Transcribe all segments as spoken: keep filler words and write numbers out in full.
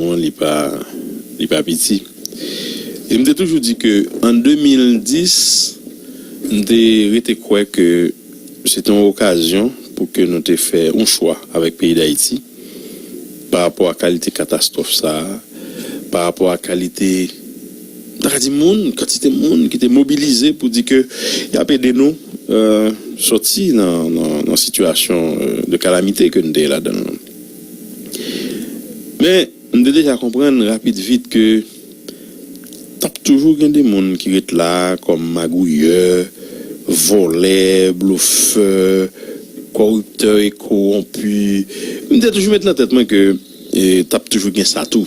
an, li pa, li pa piti. E m te toujou di ke an de mil dis, m te rete kwè ke se te yon okazyon pou ke nou te fè yon chwa avèk peyi Dayiti pa rapò a kalite katastwòf sa a, pa rapò a kalite, m ta ka di moun, kantite moun ki te mobilize pou di ke y ap ede nou, euh, sòti nan, nan, nan sitiyasyon, euh, de kalamite ke nou te ye ladan l lan. Men, m te deja konprann rapid vit ke t ap toujou gen de moun ki ret la kòm magouyè, vòlè, blofè, kòriptè e kowonpi. M te toujou met nan tèt mwen ke, e, t ap toujou gen sa tou.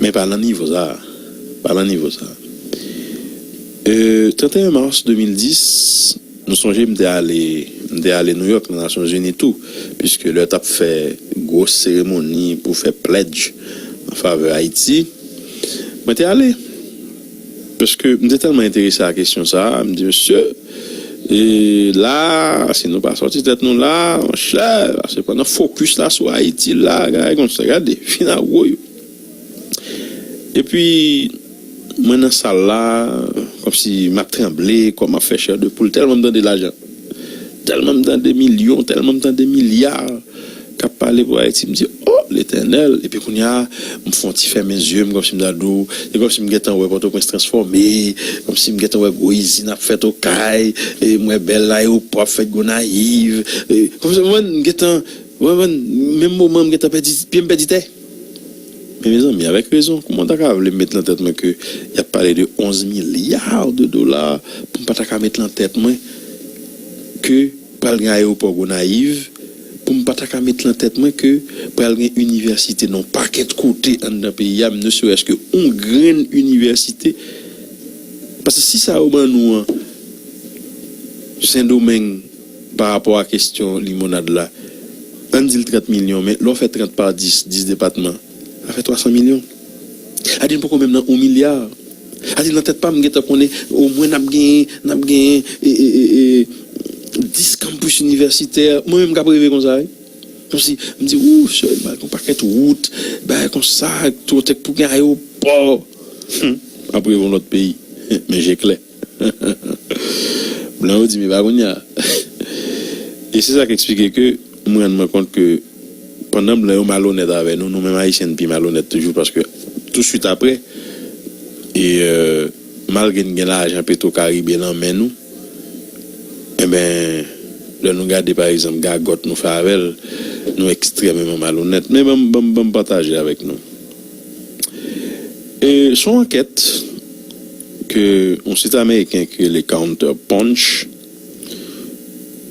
Men pa nan nivo sa a. Pa nan nivo sa a. E, trannteyen mas de mil dis, nou sonje m te ale, m te ale Nouyòk nan Nasyonzini tou, piske lè yo t ap fè gwo seremoni pou fè pledge an favè Ayiti, mwen te ale. Paske m te tèlman enterese a kesyon sa a, m di, mesye, e la, si nou pa sòti tèt nou la, monchè, se pandan fokis la sou Ayiti la, gade konsa, gade, fin a woyo. Epi, mwen nan sal la, kòmsi m ap tranble, kò m ap fè chè de poul, tèlman m tande lajan. Tèlman m tande milyon, tèlman m tande milya k ap pale pou Ayiti, m di, o, Letènèl! Epi kounye a, m fè yon ti fèmen zye m, kòmsi m ta di w, se kòmsi m gentan wè Pòtoprens transfòme, kòmsi m gentan wè gwo izin ap fèt Okay, e m wè bèl ayewopò ap fèt Gonayiv, e, kòmsi, w konprann, m gentan, w konprann, menm moman, m gentan pèdi, pye m pèdi tè. Men, mezanmi, avèk rezon, kòman w ta ka vle m met nan tèt mwen ke y ap pale de onz milya de dola, pou m pa ta ka met nan tèt mwen ke pral gen ayewopò Gonayiv, pou m pa ta ka met nan tèt mwen ke pral gen inivèsite nan yon pakèt kote anndan peyi a, ne serait-ce que yon grenn inivèsite. Paske si sa yo ban nou an, Sendomeng, pa rapò a kesyon limonad la, ann di l trant milyon, men lè w fè trant pa dis, dis depatman, sa fè twa san milyon. Sa di n poko menm nan yon milya. Sa di nan tèt pa m, m gentan konnen omwen n ap genyen, n ap genyen, e, e, e, e, dis kanpis inivèsitè. Mwen menm m ka reve konsa, wi. Kòmsi, m di, ou, sè, m al gon pakèt wout, bagay konsa, twò tèk pou gen ayewopò. Hum, ap reve yon lòt peyi. Men je klè. Blan yo di, men pa kounye a. E se sa k eksplike ke mwen rann mwen kont ke pandan blan yo malonèt avè nou, nou menm Ayisyen n pi malonèt toujou, paske touswit apre, e, euh, malgre n gen lajan Petro Caribe nan men nou, enben, lè nou gade, pa egzanp, gagòt nou fè avè l, nou ekstrèmeman malonèt. Men ban m, ban m, ban m pataje avèk nou. E, se yon ankèt ke yon sit ameriken ki rele Counter Punch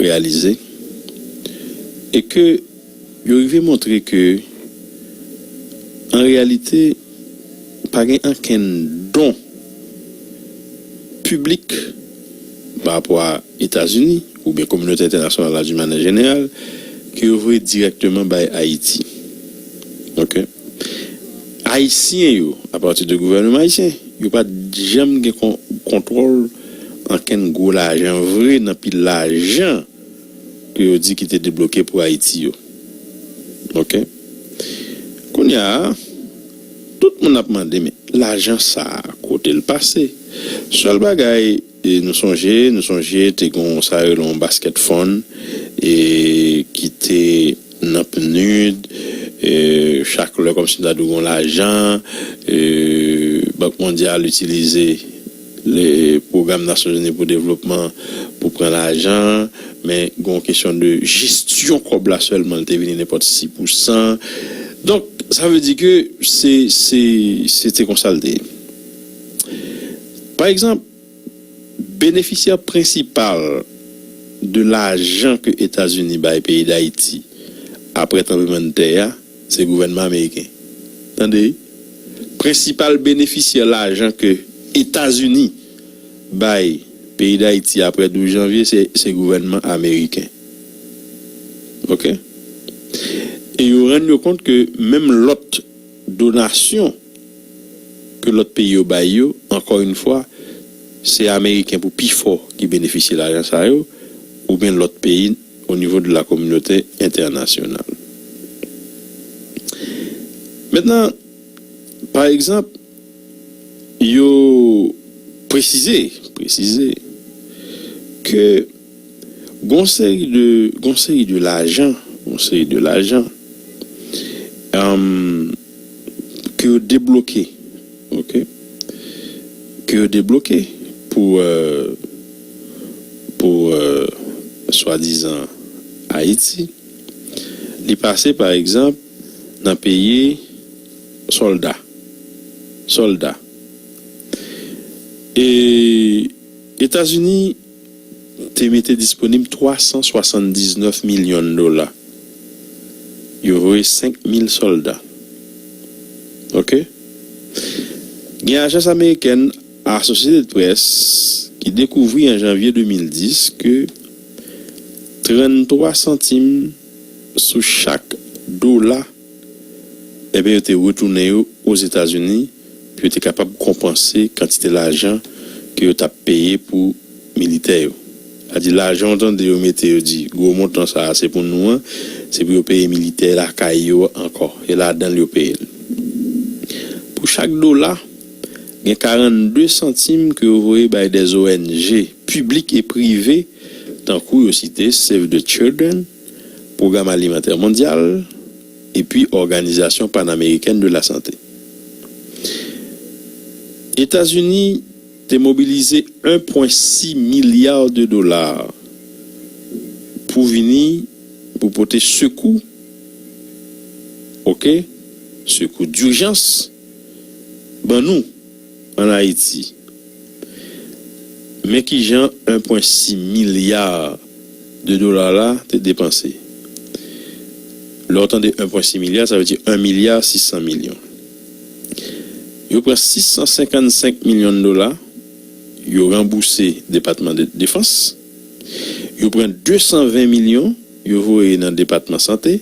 reyalize, e ke yo rive montre ke, an reyalite, pa gen ankenn don piblik pa rapò a Etazini oubyen kominote entènasyonal la, d'une manière générale, ke yo voye dirèkteman bay Ayiti. Oke? Ayisyen yo, apati de gouvènman ayisyen, yo pa t janm gen kon-, kontwòl ankenn gwo lajan vre nan pil lajan ke yo di ki te debloke pou Ayiti yo. Oke? Kounye a, tout moun ap mande, men lajan sa a, kote l pase? Sèl bagay, e, nou sonje, nou sonje te gon sa yo rele yon basket fund, e, ki te nan PNUD, e, chak lè kòmsi m ta di w gon lajan, e, Bank Mondyal itilize le pwogram Nasyonzini pou devlopman pou pran lajan, men gen yon kesyon de jesyon kòb la sèlman, li te vini nenpòt sis pousan. Donk, sa vle di ke se, se, se te konsa l te ye. Pa egzanp, benefisyè prensipal de lajan ke Etazini bay peyi Dayiti apre tranblemanntè a, se gouvènman ameriken. Tande, prensipal benefisyè lajan ke Etazini bay peyi Dayiti apre douz janvye, se, se gouvènman ameriken. Oke? E yo rann yo kont ke menm lòt donasyon ke lòt peyi yo bay yo, ankò yon fwa, se Ameriken pou pi fò ki benefisye lajan sa yo, oubyen lòt peyi o nivo de la kominote entènasyonal. Mentnan, pa egzanp, yo presize, presize ke gon seri de, gon seri de lajan, gon seri de lajan, um, ke yo debloke, ok? Ke yo debloke pou, euh, pou, euh, swadizan Ayiti. Li pase, pa egzanp, nan peye sòlda. Sòlda. E Etazini te mete disponib twa san swasanndiznèf milyon dola. Yo voye senk mil sòlda. Ok? Gen ajans amerikèn Associated Press ki dekouvri an janvye de mil dis ke tranntwa santim sou chak dola, ebyen, yo te retounen yo Ozetazini pou yo te kapab konpanse kantite lajan ke yo t ap peye pou militè yo. Sa di lajan w tande yo mete, yo di gwo montan sa a se pou nou an, se pou yo peye militè lakay yo ankò. E ladan l yo peye l. Pou chak dola, gen karannde santim ke yo voye bay dè O N G piblik e prive, tankou yo site Save the Children, Pwogram Alimantè Mondyal, epi Òganizasyon Panamerikèn de la Sante. Etazini te mobilize en pwen sis milya de dola pou vini, pou pote sekou, ok, sekou dijans ban nou an Ayiti. Men kijan en pwen sis milya de dola la te depanse. Lè w tande en pwen sis milya, sa vle di en milya sis san milyon. Yo pran sis san senkannsenk milyon dola, yo ranbouse Depatman de Defans. Yo pran de san ven milyon, yo voye nan Depatman Sante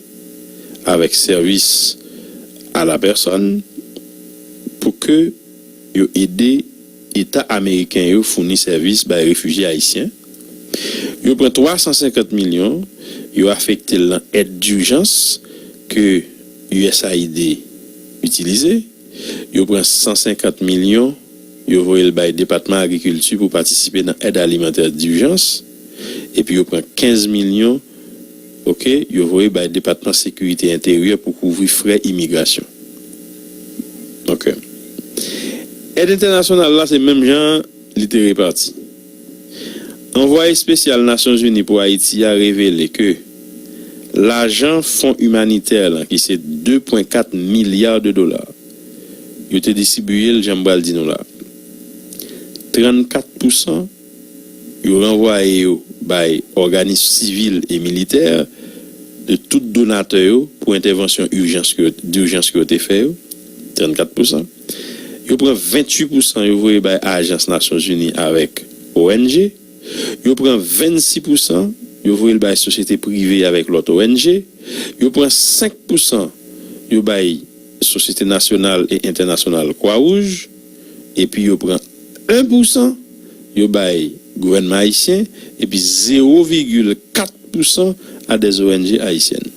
avèk sèvis a la pèsòn pou ke yo ede Eta ameriken yo founi sèvis bay refijye ayisyen. Yo pran twa san senkant milyon, yo afekte l nan èd dijans ke U S A I D itilize. Yo pran san senkant milyon, yo voye l bay Depatman Agrikilti pou patisipe nan èd alimantè dijans. Epi yo pran kenz milyon, ok, yo voye bay Depatman Sekirite Enteryè pou kouvri frè imigrasyon. Ok. Èd entènasyonal la, se menm jan li te repati. Anvwaye espesyal Nasyonzini pou Ayiti a revele ke lajan fon imanitè lan, ki se de pwen kat milya de dola, yo te distribiye l, jan m pral di nou la. Trannkat pousan yo ranvwaye yo bay òganis sivil e militè de tout donatè yo pou entèvansyon ijans ke yo, dijans ke yo te fè yo, trannkat pousan. Yo pran venntuit pousan yo voye bay ajans Nasyonzini avèk O N G. Yo pran vennsis pousan yo voye l bay sosyete prive avèk lòt O N G. Yo pran senk pousan yo bay Sosyete Nasyonal e Entènasyonal Kwa Wouj. Epi yo pran en pousan yo bay gouvènman ayisyen, epi zewo vigil kat pousan a dè O N G ayisyèn.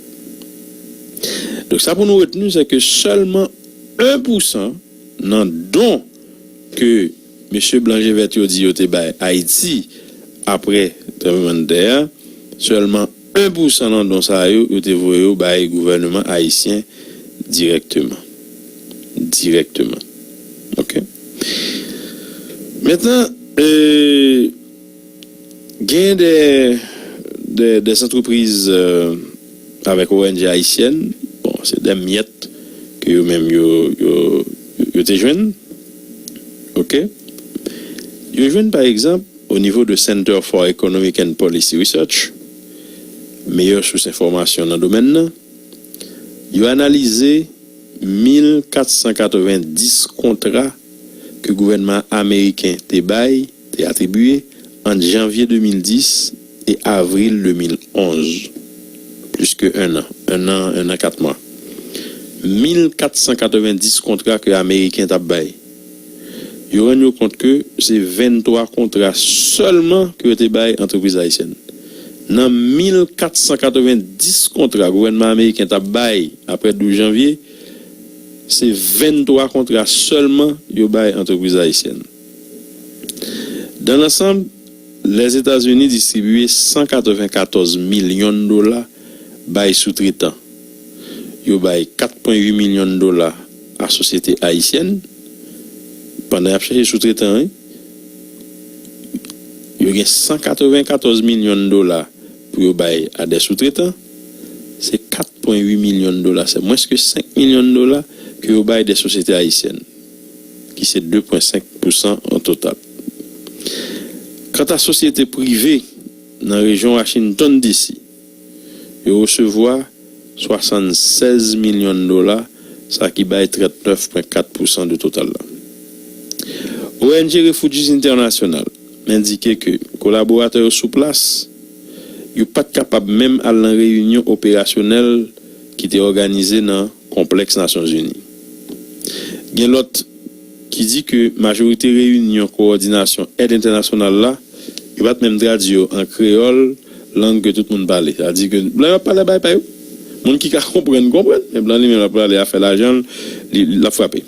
Donk, sa pou nou retni, se ke sèlman en pousan nan don ke mesye blan je vèt yo di yo te bay Ayiti apre tranblemanntè a, sèlman en pousan nan don sa yo, yo te voye yo bay gouvènman ayisyen dirèkteman. Dirèkteman. Ok? Mentnan, euh, gen de, de, de antrepriz, euh, avèk O N G ayisyèn, bon, se de myèt ke yo menm yo, yo, yo, yo te jwenn. Ok? Yo jwenn, pa egzanp, o nivo de Center for Economic and Policy Research, meyè sous enfòmasyon nan domèn nan, yo analize mil kat san katrevenndis kontra ke gouvènman ameriken te bay, te atribye ant janvye de mil dis e avril de mil onz. Plis ke en an, en an, en an kat mwa. Mil kat san katrevenndis kontra ke ameriken t ap bay. Yo rann yo kont ke se venntwa kontra sèlman ke yo te bay antrepriz ayisyèn. Nan mil kat san katrevenndis kontra gouvènman ameriken t ap bay apre douz janvye, Se venntwa kontra sèlman yo bay antrepriz ayisyèn. Dans l'ensemble, Lèzetazini distribiye san katrevenkatòz milyon dola bay soutretan. Yo bay kat pwen uit milyon dola a sosyete ayisyèn pandan y ap chèche soutretan, wi. Yo gen san katrevenkatòz milyon dola pou yo bay a de soutretan. Se kat pwen uit milyon dola, se mwens ke senk milyon dola ke yo bay de sosyete ayisyèn, ki se de pwen senk pousan an total. Kanta sosyete prive nan rejyon Washington D C, yo resevwa swasannsèz milyon dola, sa ki bay trannèf pwen kat pousan de total la. O N G Refugees International endike ke kolaboratè yo sou plas, yo pa t kapab menm al nan reyinyon operasyonèl ki te òganize nan Konplèks Nasyonzini. Gen lòt ki di ke majorite reyinyon kowòdinasyon èd entènasyonal la, yo pa t menm tradui yo an kreyòl, lang ke tout moun pale. Sa di ke blan yo ap pale bay pa yo. Moun ki ka konprann, konprann, men blan li menm l ap pale afè lajan l, li, l ap frape.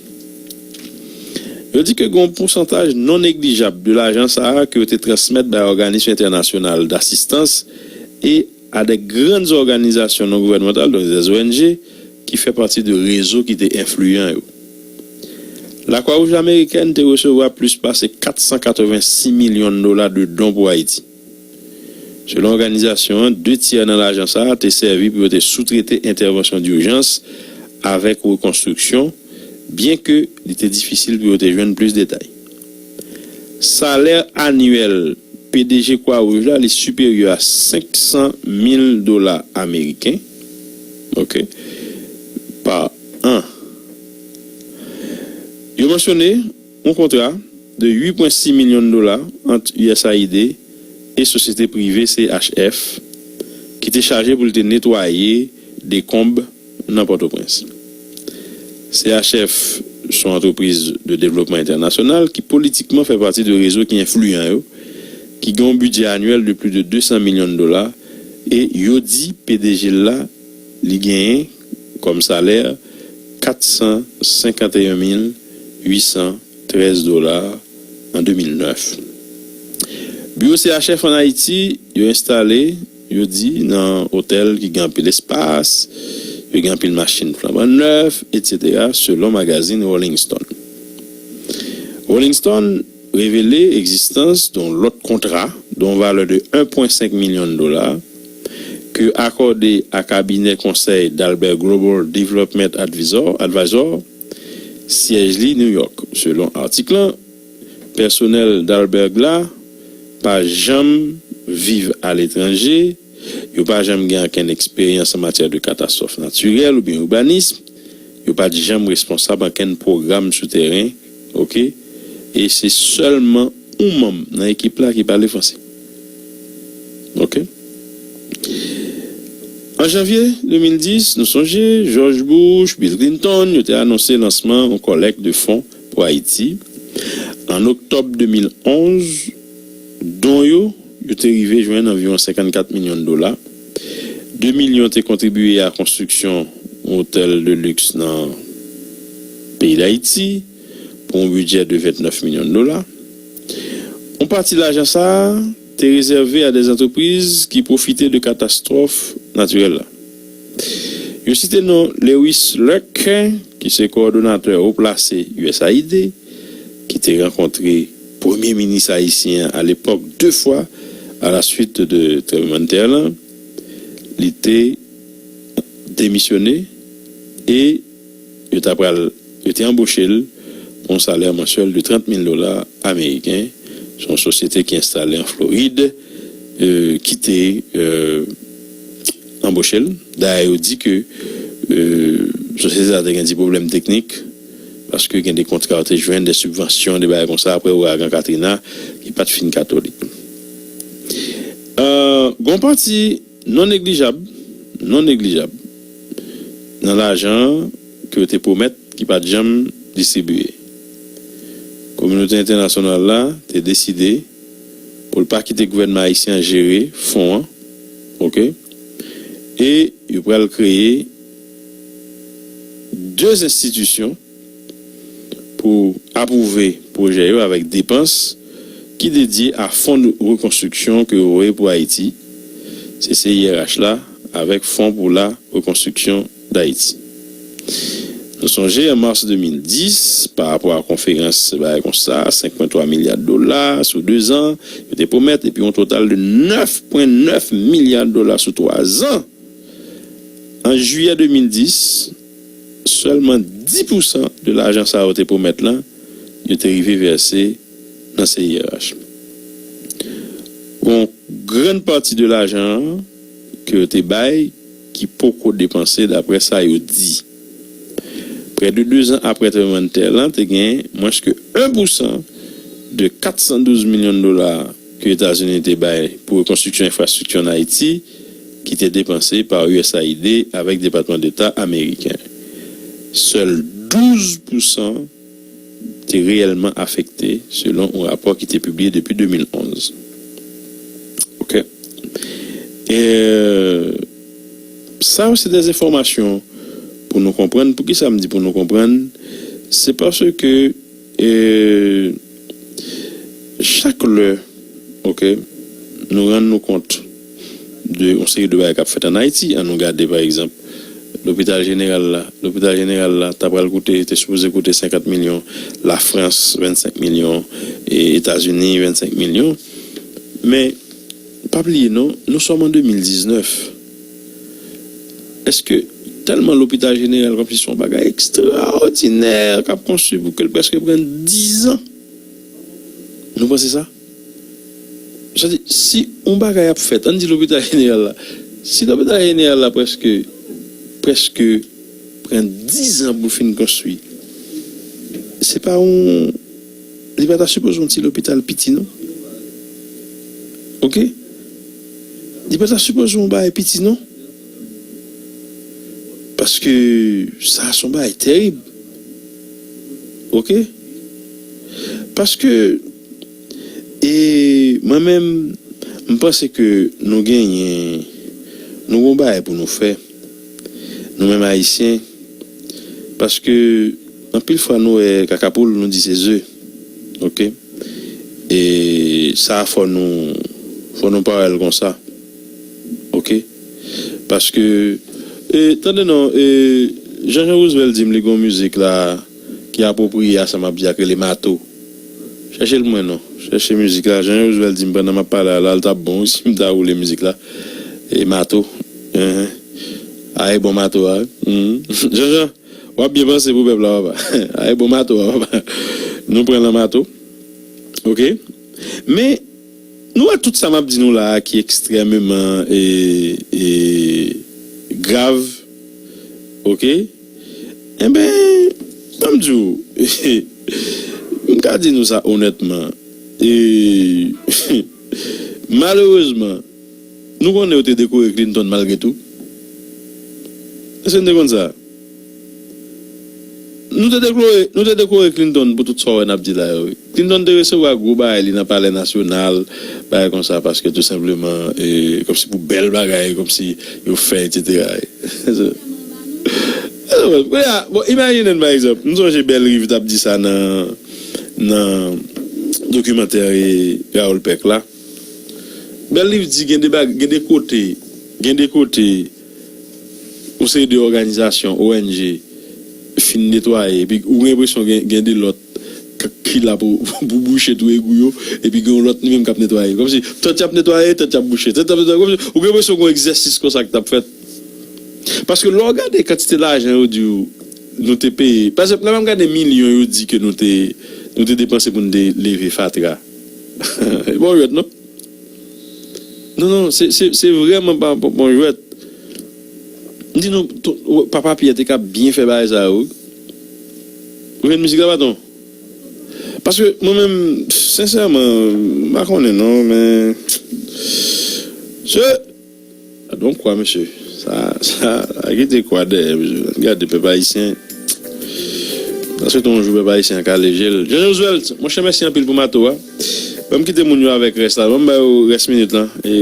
Yo di ke gen yon pousantaj non neglijab de lajan sa a ke yo te transmèt bay òganism entènasyonal dasistans e a de grann òganizasyon non gouvènmantal, donk des O N G, ki fè pati de rezo ki te enfliyan yo. Lakwa Wouj Amerikèn te resevwa plis pase kat san katrevensis milyon dola de don pou Ayiti. Selon òganizasyon an, de tyè nan lajan sa a te sèvi pou yo te soutrete entèvansyon dijans avèk rekonstriksyon, byenke li te difisil pou yo te jwenn plis detay. Salè anyèl P D G Kwa Wouj la, li siperyè a senk san mil dola ameriken, ok, pa an. Yo mansyone yon kontra de uit pwen sis milyon dola ant U S A I D e sosyete prive C H F, ki te chaje pou l te netwaye dekonb nan Pòtoprens. C H F se yon antrepriz de devlopman entènasyonal ki politikman fè pati de rezo ki enfliyan yo, ki gen yon bidjè anyèl de plis de de san milyon dola, e yo di P D G l la, li genyen kòm salè kat san senkanteyen mil uit san trèz dola an de mil nèf. Biwo C H F ann Ayiti, yo enstale, yo di, nan otèl ki gen anpil espas, yo gen anpil machin flanban nèf, etsetera, selon magazin Rolling Stone. Rolling Stone revele egzistans de yon lòt kontra, de yon valè de en pwen senk milyon dola, ke akòde a kabinè konsèy Dalbert Global Development Advisor, Advisor, syèj li New York. Selon atik lan, pèsonèl Dalbert la pa janm viv aletranje, yo pa janm gen okenn eksperyans an matyè de katastwòf natirèl oubyen ibanism, yo pa t janm responsab okenn pwogram sou teren, ok? E se sèlman yon manm nan ekip la ki pale franse. Ok? An janvye de mil dis, nou sonje, George Bush, Bill Clinton, yo te anonse lansman yon kòlèk de fon pou Ayiti. An oktòb de mil onz, don yo, yo te rive jwenn anviwon senkannkat milyon dola. De milyon te kontribiye a konstriksyon yon otèl de liks nan peyi Dayiti pou yon bidjè de vennèf milyon dola. Yon pati lajan sa a te rezève a de antrepriz ki pwofite de katastwòf natirèl la. Yo site non Lewis Luck, ki se kowòdonatè wo plase U S A I D, ki te rankontre premye minis ayisyen an alepòk de fwa a la suit de tranblemanntè lan. Li te demisyone e yo ta pral, yo te anboche l pou yon salè mansyèl de trant mil dola ameriken. Se yon sosyete ki enstale an Florid, euh, ki te, euh, anboche l. Dayè, yo di ke, euh, sosyete sa a te gen ti pwoblèm teknik, paske gen de kontra yo te jwenn, de sibvansyon, de bagay konsa, apre ouragan Katrina, ki pa t fin katoli. Euh, gon pati non neglijab, non neglijab, nan lajan ke yo te pwomèt ki pa t janm distribiye. Kominote entènasyonal la te deside pou l pa kite gouvènman ayisyen an jere fon an, ok? E yo pral kreye de enstitisyon pou apwouve pwojè yo avèk depans ki dedye a fon de rekonstriksyon ke yo voye pou Ayiti, se C I R H la, avèk Fon pou la Rekonstriksyon d Ayiti. Nou sonje, an mas de mil dis, pa rapò a konferans bagay konsa, senk pwen twa milya dola sou de zan, yo te pwomèt, epi yon total de nèf pwen nèf milya dola sou twa zan. An jiyè de mil dis, sèlman dis pousan de lajan sa yo te pwomèt lan, yo te rive vèse nan C I R H. Yon grann pati de lajan an ke yo te bay ki poko depanse, daprè sa yo di. Prè de de zan apre tranblemanntè lan, te gen mwens ke en pousan de kat san douz milyon dola ke Etazini te bay pou rekonstriksyon enfrastrikti ann Ayiti ki te depanse pa U S A I D avèk Depatman Deta ameriken. Sèl douz pousan te reyèlman afekte, selon yon rapò ki te pibliye depi de mil onz. Ok. E, sa yo se de enfòmasyon pou nou konprann. Poukisa m di pou nou konprann? Se paske, e, chak lè, ok, nou rann nou kont de yon seri de bagay k ap fèt ann Ayiti. An nou gade, pa egzanp, lopital jeneral la. Lopital jeneral la, ta pral koute, te sipoze koute senkant milyon, Lafrans, vennsenk milyon, e Etazini, vennsenk milyon. Men, pa bliye non, nou sòm an de mil diznèf. Èske tèlman lopital jeneral kòmsi se yon bagay ekstraòdinè k ap konstwi pou ke l prèske pran diz an? Nou panse sa? Sa di, si yon bagay ap fèt, ann di lopital jeneral la, si lopital jeneral la prèske, prèske pran diz an pou l fin konstwi, se pa yon, li pa ta sipoze yon ti lopital piti, non. Ok? Li pa ta sipoze yon bagay piti, non. Paske sa se yon bagay tèrib. Ok? Paske, e, mwen menm, m panse ke nou genyen, nou gon bagay pou nou fè. Nou menm Ayisyen, paske anpil fwa nou wè kaka poul, nou di se ze. Ok? E sa fò nou, fò nou pa wè l konsa. Ok? Paske, e, tande non, e, Jean Jean Roosevelt di m li gon mizik la ki apwopriye a sa m ap di a, k rele Mato. Chèche l mwen non. Chèche mizik la. Jean Jean Roosevelt di m pandan m ap pale a la, l t ap bon wi si m ta woule mizik la. E Mato. Enhen. A e bon Mato a wi. Mhm. Jean Jean, w ap byen panse pou pèp la, papa. A e bon Mato a, papa. Nou pran nan Mato. Ok? Men, nou wè tout sa m ap di nou la a ki ekstrèmeman, e, e, grav, ok? Enben, ban m di w, m ka di nou sa onètman, e, malerezman, nou konnen yo te dekore Clinton malgre tou. Èske n te konn sa? Nou te dekore, nou te dekore Clinton pou tout sa w wè n ap di la yo, wi. Clinton te resevwa gwo bagay li nan Palè Nasyonal, bagay konsa, paske tou senpleman, e, kòmsi pou bèl bagay, kòmsi yo fè, etsetera. Kounye a, bon, imajine n, pa egzanp, m sonje Bellerive t ap di sa nan, nan dokimantè, e, Raoul Peck la. Bellerive di gen de bag-, gen de kote, gen de kote, yon seri de òganizasyon, O N G, fin netwaye, epi ou gen enpresyon gen, gen de lòt k-, ki la pou, pou bouche tou egou yo, epi gen yon lòt li menm k ap netwaye. Kòmsi, tant y ap netwaye, tant y ap bouche, tant y ap netwaye, kòmsi, ou gen enpresyon gen yon egzèsis konsa k t ap fèt. Paske lè w gade kantite lajan yo di w nou te peye, pa egzanp, lè m ap gade milyon yo di ke nou te, nou te depanse pou n te leve fatra. E pa yon jwèt, non? Non, non, se, se, se vrèman pa, pa, pa yon jwèt. M di nou, to-, papa Pyè te ka byen fè bagay sa yo, wi. Ou jwenn mizik la, patwon? Paske mwen menm, sensèman, m pa konnen non, men, se, gade yon kwa, mesye. Sa, sa, sa kite kwa dèyè, mesye. Gade pèp ayisyen. Paske tou yon jou pèp ayisyen an kale je l. John Roosevelt, monchè, mèsi anpil pou Mato a. Ban m kite moun yo avèk rès la. Ban m ba yo rès minit lan. E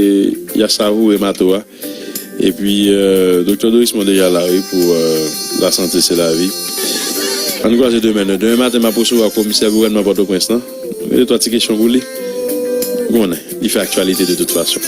y a savoure Mato a. Epi, euh, Doktè Dorismond deja la, wi, pou, euh, La santé, c'est la vie. Ann kwaze demen, non. Demen maten, m ap resevwa komisè gouvènman Pòtoprens lan. Gen de twa ti kesyon pou li. Ou konnen, li fè aktyalite de tout fason.